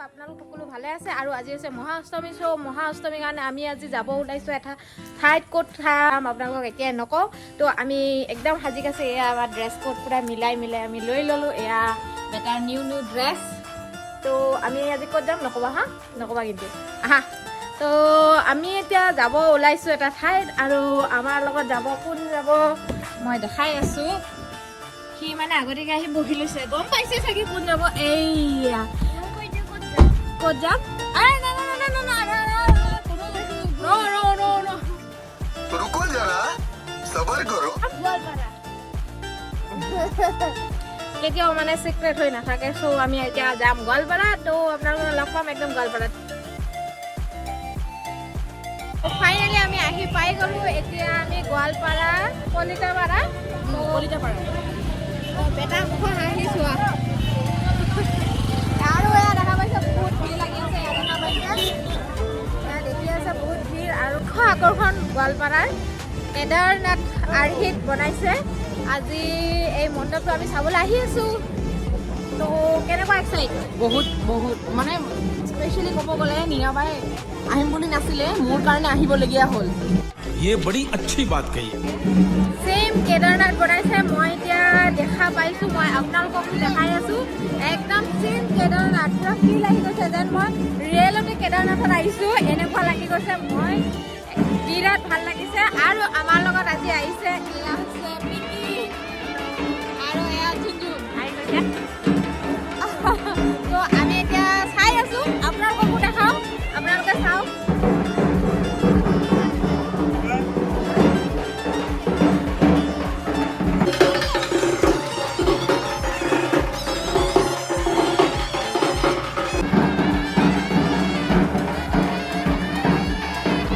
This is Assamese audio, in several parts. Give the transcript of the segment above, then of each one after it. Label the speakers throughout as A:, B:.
A: আপোনালোক সকলো ভালে আছে। আৰু আজি হৈছে মহা অষ্টমী। চ' মহা অষ্টমীৰ কাৰণে আমি আজি যাব ওলাইছোঁ এটা ঠাইত। ক'ত খাম আপোনালোকক এতিয়াই নকওঁ। তো আমি একদম সাজি কাচি, এয়া আমাৰ ড্ৰেছ কোড পূৰা মিলাই মিলাই আমি লৈ ল'লোঁ। এয়া বেটাৰ নিউ নিউ ড্ৰেছ। তো আমি আজি ক'ত যাম নক'বা, হা, নক'বা কিন্তু, আহা। তো আমি এতিয়া যাব ওলাইছোঁ এটা ঠাইত আৰু আমাৰ লগত যাব, কোন যাব মই দেখাই আছোঁ। সি মানে আগতীয়াকৈ আহি বহি লৈছে, গম পাইছে চাগে কোন যাব। এইয়া ক'ত যাম? আৰে না না না না না না না, ৰ ৰ ৰ ৰ।
B: रुको जरा, सबर करो।
A: কেতিয়াও মানে চিক্ৰেট হৈ নাথাকে। চ' আমি এতিয়া যাম গোৱালপাৰাত। তো আপোনালোকক লগ পাম একদম গোৱালপাৰাত। ফাইনেলি আমি আহি পাই গ'লো। এতিয়া আমি গোৱালপাৰা কলিতাপাৰা।
C: কলিতাপাৰা।
A: বেটা মুখৰ হাঁহি চোৱা। আৰু এয়া দেখা পাইছে, বহুত ভিৰ লাগি আছে। এয়া দেখা পাইছে, এয়া দেখি আছে, বহুত ভিৰ। আৰু মুখ্য আকৰ্ষণ গোৱালপাৰাৰ কেদাৰনাথ আৰ্হিত বনাইছে। আজি এই মণ্ডপটো আমি চাবলৈ আহি আছো। তো কেনেকুৱা এক্সাইট?
C: বহুত বহুত, মানে স্পেচিয়েলি ক'ব গ'লে নীৰাবাই আহিম বুলি নাছিলে, মোৰ কাৰণে আহিবলগীয়া হ'ল।
D: ये बड़ी अच्छी बात कही है।
A: ছেইম কেদাৰনাথ বনাইছে। মই এতিয়া দেখা পাইছোঁ, মই আপোনালোকক দেখাই আছোঁ। একদম ছেইম কেদাৰনাথ, পুৰা ফিল আহি গৈছে যেন মই ৰিয়েলতে কেদাৰনাথত আহিছোঁ, এনেকুৱা লাগি গৈছে। মই বিৰাট ভাল লাগিছে। আৰু আমাৰ লগত আজি আহিছে, এয়া হৈছে পিংকি আৰু এয়া ঝুনঝুন আহি গৈছে। তো আমি এতিয়া চাই আছোঁ, আপোনালোককো দেখাওঁ, আপোনালোকে চাওক।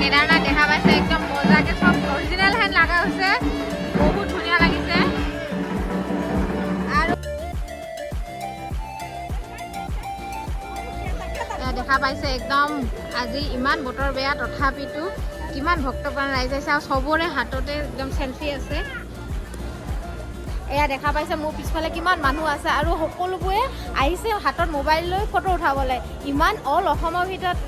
A: কেদাৰনাথ দেখা পাইছে, একদম মজাকে চব অৰিজিনেল হেন লগা হৈছে, বহুত ধুনীয়া লাগিছে। আৰু এয়া দেখা পাইছে, একদম আজি ইমান বতৰ বেয়া, তথাপিতো কিমান ভক্তপ্ৰাণ ৰাইজ আহিছে আৰু চবৰে হাততে একদম চেলফি আছে। এয়া দেখা পাইছে, মোৰ পিছফালে কিমান মানুহ আছে আৰু সকলোবোৰে আহিছে হাতত মোবাইল লৈ ফটো উঠাবলৈ। ইমান অল অসমৰ ভিতৰত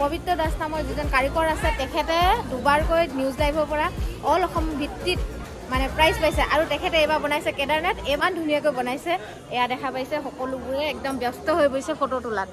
A: পবিত্ৰ দাস নামৰ যিজন কাৰিকৰ আছে, তেখেতে দুবাৰকৈ নিউজ লাইভৰ পৰা অল অসম ভিত্তিত মানে প্ৰাইজ পাইছে আৰু তেখেতে এইবাৰ বনাইছে কেদাৰনাথ, ইমান ধুনীয়াকৈ বনাইছে। এয়া দেখা পাইছে, সকলোবোৰে একদম ব্যস্ত হৈ পৰিছে ফটো তোলাত।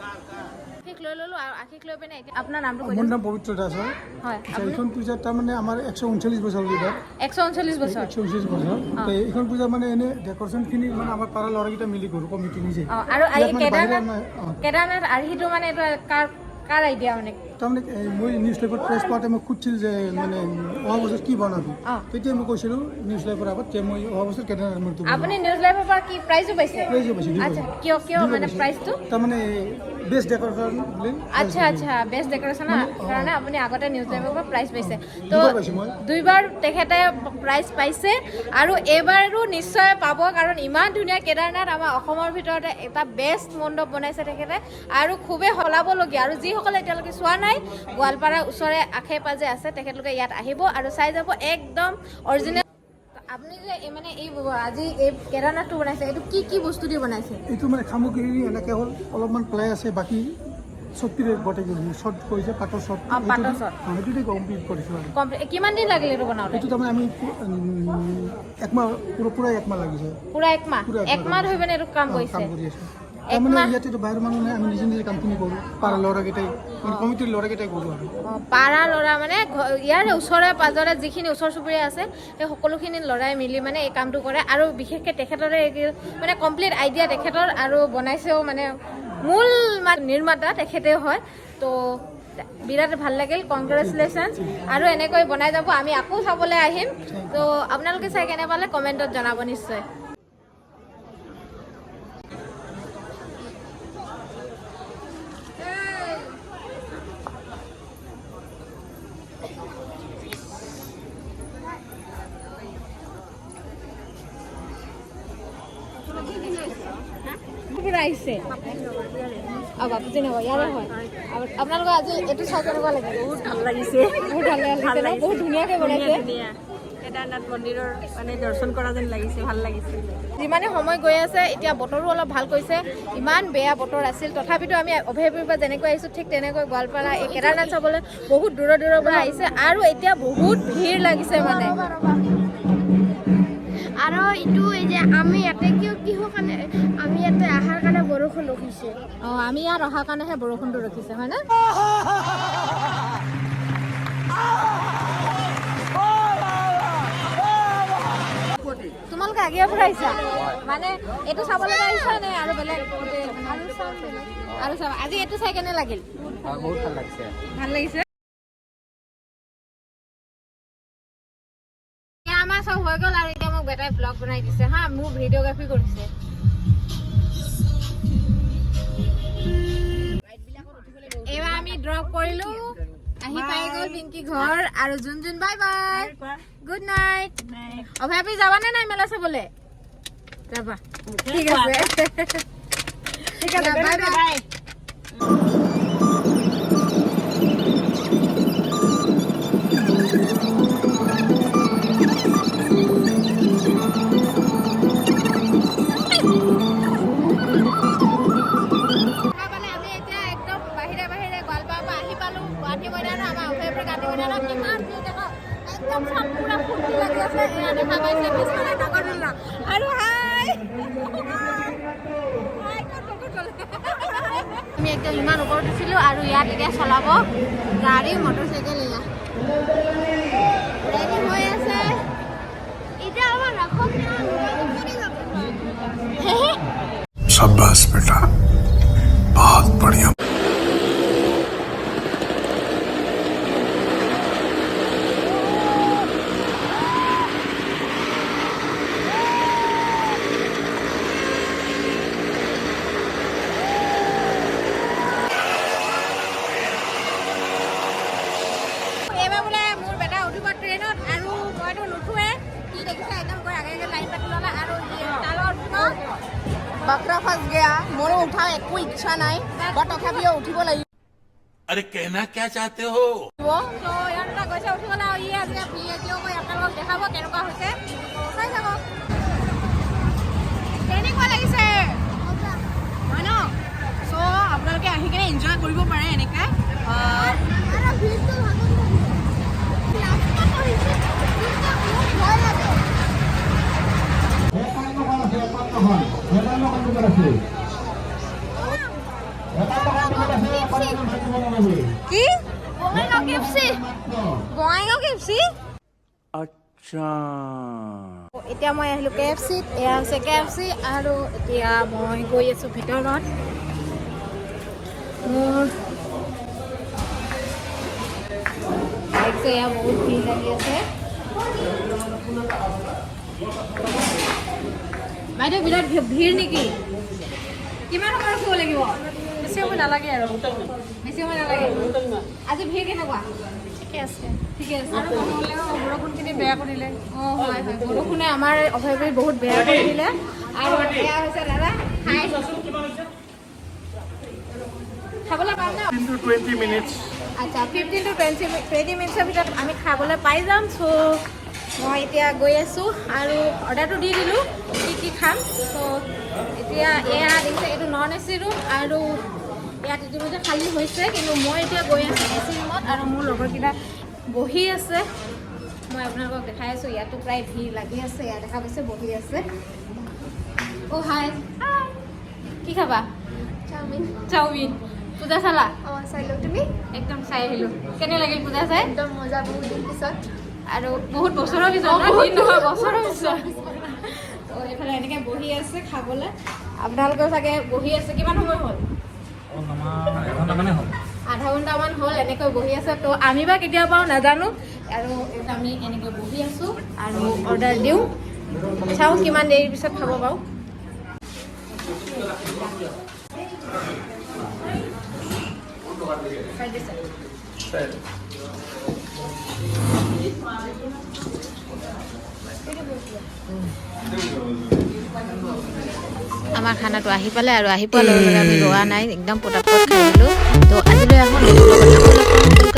A: আশীষ লৈ ল'লোঁ আৰু আশীষ লৈ পিনে এতিয়া আপোনাৰ নামটো কৈ
E: মোৰ
A: দিয়ক।
E: নাম পবিত্ৰ দাস হয়।
A: হয়।
E: আচ্ছা,
A: আপুনি
E: এইখন পূজাত তাৰমানে আমাৰ 139 বছৰ হ'ল এইবাৰ।
A: 139 বছৰ।
E: 139 বছৰ। তো এইখন পূজা মানে এনে ডেকৰেশ্যনখিনি মানে আমাৰ পাৰাৰ ল'ৰাকেইটা মিলি কৰোঁ, কমিটি নিজে।
A: আৰু এই
E: ইয়াত মানে বাহিৰা
A: কেদাৰনাথ
E: নাই, অঁ।
A: কেদাৰনাথ আৰ্হিটো মানে এইটো কাৰ কাৰ আইডিয়া মানে?
E: তাৰমানে এই মই নিউজ লাইভত প্ৰেছ পাওঁতে মোক সুধিছিল যে মানে অহা বছৰ কি বনাবি। তেতিয়া মই কৈছিলোঁ নিউজ লাইভৰ আগত যে মই অহা বছৰ কেদাৰনাথ মূৰ্তি বনাম।
A: আপুনি নিউজ লাইভৰ পৰা কি প্ৰাইজো পাইছে?
E: প্ৰাইজো পাইছোঁ, দুইবাৰ।
A: আচ্ছা, কিয় কিয়
E: দুইবাৰ
A: মানে
E: পাইছোঁ।
A: প্ৰাইজটো?
E: তাৰমানে বেষ্ট ডেকৰেশ্যন বুলি।
A: আচ্ছা, বেষ্ট ডেকৰেশ্যনৰ কাৰণে আপুনি আগতে নিউজ লাইভৰ পৰা প্ৰাইজ পাইছে। তো
E: দুবাৰ পাইছোঁ মই।
A: দুইবাৰ তেখেতে প্ৰাইজ পাইছে আৰু এইবাৰো নিশ্চয় পাব, কাৰণ ইমান ধুনীয়া কেদাৰনাথ আমাৰ অসমৰ ভিতৰতে এটা বেষ্ট মণ্ডপ বনাইছে তেখেতে আৰু খুবেই শলাবলগীয়া। আৰু যিসকলে এতিয়ালৈকে চোৱা নাই, গোৱালপাৰাৰ ওচৰে আশে পাজে আছে, তেখেতলোকে ইয়াত আহিব আৰু চাই যাব, একদম অৰিজিনেল। আপুনি যে এই মানে এই আজি এই কেদাৰনাথটো বনাইছে, এইটো কি কি বস্তু দি বনাইছে?
E: এইটো মানে সামগ্ৰী এনেকৈ হ'ল, অলপমান প্লাই আছে, বাকী চৰ্ট গোটেই শ্বৰ্ট কৰিছে, পাটৰ শ্বৰ্ট।
A: পাটৰ শ্বৰ্ট।
E: সেইটোতে কমপ্লিট কৰিছোঁ আৰু।
A: কমপ্লিট কিমান দিন লাগিল এইটো বনাওঁতে?
E: এইটো তাৰমানে আমি একমাহ, পুৰা পুৰা একমাহ লাগিছে।
A: পুৰা একমাহ?
E: পুৰা একমাহ।
A: একমাহ ধৰি পিনে এইটো কাম কৰিছে?
E: কাম কৰি আছোঁ। তাৰমানে ইয়াতেতো বাহিৰৰ মানুহ নাই, আমি নিজে নিজে কামখিনি কৰোঁ, পাৰাৰ ল'ৰাকেইটাই, মানে কমিটিৰ ল'ৰাকেইটাই কৰোঁ আৰু।
A: পাৰা ল'ৰা মানে ইয়াৰে ওচৰে পাজৰে যিখিনি ওচৰ চুবুৰীয়া আছে, সেই সকলোখিনি ল'ৰাই মিলি মানে এই কামটো কৰে। আৰু বিশেষকৈ তেখেতৰে এই মানে কমপ্লিট আইডিয়া তেখেতৰ আৰু বনাইছেও, মানে মূল মানে নিৰ্মাতা তেখেতেও হয়। তো বিৰাট ভাল লাগিল, কংগ্ৰেচুলেশ্যন। আৰু এনেকৈ বনাই যাব, আমি আকৌ চাবলৈ আহিম। তো আপোনালোকে চাই কেনে পালে কমেণ্টত জনাব নিশ্চয়। পৰা আহিছে? বাপুজী নগৰ ইয়াৰে হয়। আৰু আপোনালোকৰ আজি এইটো চাই কেনেকুৱা লাগিল?
C: বহুত ভাল লাগিছে।
A: বহুত ভাল লাগিছে ন? বহুত ধুনীয়াকৈ বনাইছে।
C: ধুনীয়া।
F: কেদাৰনাথ মন্দিৰৰ মানে দৰ্শন কৰা যেন লাগিছে, ভাল লাগিছে।
A: যিমানে সময় গৈ আছে, এতিয়া বতৰো অলপ ভাল কৰিছে। ইমান বেয়া বতৰ আছিল, তথাপিতো আমি অভয়াপুৰীৰ পৰা যেনেকৈ আহিছোঁ, ঠিক তেনেকৈ গোৱালপাৰা এই কেদাৰনাথ চাবলৈ বহুত দূৰৰ দূৰৰ পৰা আহিছে আৰু এতিয়া বহুত ভিৰ লাগিছে মানে।
G: আৰু এইটো এই যে আমি ইয়াতে কিয় কিহৰ কাৰণে আমি ইয়াতে অহাৰ কাৰণে বৰষুণ ৰখিছে।
A: অঁ, আমি ইয়াত অহাৰ কাৰণেহে বৰষুণটো ৰখিছে, হয়নে? তোমালোকে আগিয়াৰ পৰা আহিছা, মানে এইটো চাবলৈ আহিছা নে আৰু বেলেগ? আৰু চাম, বেলেগ আৰু চাম। আজি এইটো চাই কেনে লাগিল?
H: বহুত ভাল লাগিছে।
A: ভাল লাগিছে। এতিয়া আমাৰ চব হৈ গ'ল আৰু এতিয়া মোক বেটাই ব্লগ বনাই দিছে। হা, মোৰ ভিডিঅ'গ্ৰাফি কৰিছে। এইবাৰ আমি ড্ৰপ কৰিলো, আহি পাই গ'ল পিংকি ঘৰ আৰু জোন জোন। Bye bye, good night. অভয়াপি যাবানে নাই মেলা চাবলৈ? যাবা? ঠিক আছে,
F: ঠিক আছে।
A: Bye bye.
F: বাই।
A: মানে আমি এতিয়া একদম বাহিৰে বাহিৰে গোৱালপাৰাৰ পৰা আহি পালো গান্ধী ময়দানত। আমাৰ অভয়াপুৰী গান্ধী ময়দানত কিমান ভিৰ দেখক, একদম চব পুৰা ফূৰ্তি লাগি আছে। এয়া দেখা পাইছে পিছফালে নাগৰদোলনা আৰু হাই হাই, ক'ত গ'ল, ক'ত গ'ল? আমি একদম ইমান ওপৰত উঠিছিলো আৰু ইয়াত এতিয়া চলাব গাড়ী, মটৰচাইকেল। এয়া ৰেডি হৈ আছে।
G: এতিয়া আমাৰ ৰাখক না, পৰি যাব।
B: शाबाश बेटा, बहुत बढ़िया।
A: এইবাৰ বোলে মোৰ বেটা উঠিব ট্ৰেইনত আৰু মইতো নুঠোৱে। কি দেখিছে, একদম গৈ আগে আগে লাইন পাতি ল'লে আৰু সি তাৰ লগত উঠিব।
C: বাকৰা ফাঁচ গয়া। মোৰো উঠা একো ইচ্ছা নাই, বাট তথাপিও উঠিব লাগিব।
D: अरे, कहना क्या चाहते हो?
A: ত' ইহঁত দুটা গৈছে উঠিবলৈ আৰু ই আজি ভিডিঅ' কৰি আপোনালোকক দেখাব কেনেকুৱা হৈছে। ত' চাই থাকক কেনেকুৱা লাগিছে।
C: হয় ন? চ' আপোনালোকে আহি কিনে এনজয় কৰিব পাৰে এনেকৈ।
G: আৰু ভিৰটো ভাগত লাষ্টত আহিছে, কিন্তু বহুত ভয় লাগে।
A: কি?
G: বঙাইগাঁও কেএফচি।
A: বঙাইগাঁও কেএফচি।
D: अच्छा।
A: এতিয়া মই আহিলোঁ কেএফচিত। এয়া হৈছে কেএফচি আৰু এতিয়া মই গৈ আছোঁ ভিতৰত। মোৰ দেখিছে, এয়া বহুত ভিৰ লাগি আছে। বাইদেউ, বিৰাট ভিৰ নেকি? কিমান সময় ৰখিব লাগিব?
F: বেছি সময় নালাগে আৰু।
A: বেছি সময় নালাগে। আজি ভিৰ কেনেকুৱা?
F: ঠিকে আছে।
A: ঠিকে আছে।
F: আৰু নহ'লেও বৰষুণখিনি বেয়া কৰিলে।
A: অঁ, হয় হয়, বৰষুণে আমাৰ অভয়াপুৰী বহুত বেয়া কৰি দিলে। আৰু এয়া হৈছে দাদা। হাই, খাবলৈ পাম ন?
D: 20 minutes.
A: আচ্ছা, 15 টু 20 মিনিটছৰ ভিতৰত আমি খাবলৈ পাই যাম। চ' মই এতিয়া গৈ আছোঁ আৰু অৰ্ডাৰটো দি দিলোঁ কি কি খাম। চ' এতিয়া এয়া দেখিছে, এইটো নন এচি ৰুম আৰু ইয়াত ইতিমধ্যে খালী হৈছে, কিন্তু মই এতিয়া গৈ আছোঁ এচি ৰুমত আৰু মোৰ লগৰকেইটা বহি আছে। মই আপোনালোকক দেখাই আছোঁ, ইয়াতো প্ৰায় ভিৰ লাগি আছে। ইয়াত দেখা পাইছে, বহি আছে। অ' হাই, কি খাবা?
G: চাওমিন।
A: চাওমিন। পূজা চালা?
G: অঁ, চাই লওঁ। তুমি?
A: একদম চাই আহিলোঁ। কেনে লাগিল পূজা চাই?
G: একদম মজা, বহুত দিন পিছত।
A: আৰু বহুত বছৰৰ পিছত ন? দিন নহয়, বছৰৰ পিছত। তো এইফালে এনেকৈ বহি আছে খাবলৈ। আপোনালোকেও চাগে বহি আছে। কিমান সময় হ'ল? আধা ঘণ্টামান হ'ল এনেকৈ বহি আছে। তো আমি বা কেতিয়া পাওঁ নাজানো। আৰু আমি এনেকৈ বহি আছোঁ আৰু অৰ্ডাৰ দিওঁ, চাওঁ কিমান দেৰিৰ পিছত খাব পাৰোঁ। চাই দিছে। আমাৰ খানাটো আহি পালে আৰু আহি পোৱাৰ লগে লগে আমি ৰোৱা নাই, একদম পটাপট খাই দিলোঁ। তো আজিলৈ আহোঁ।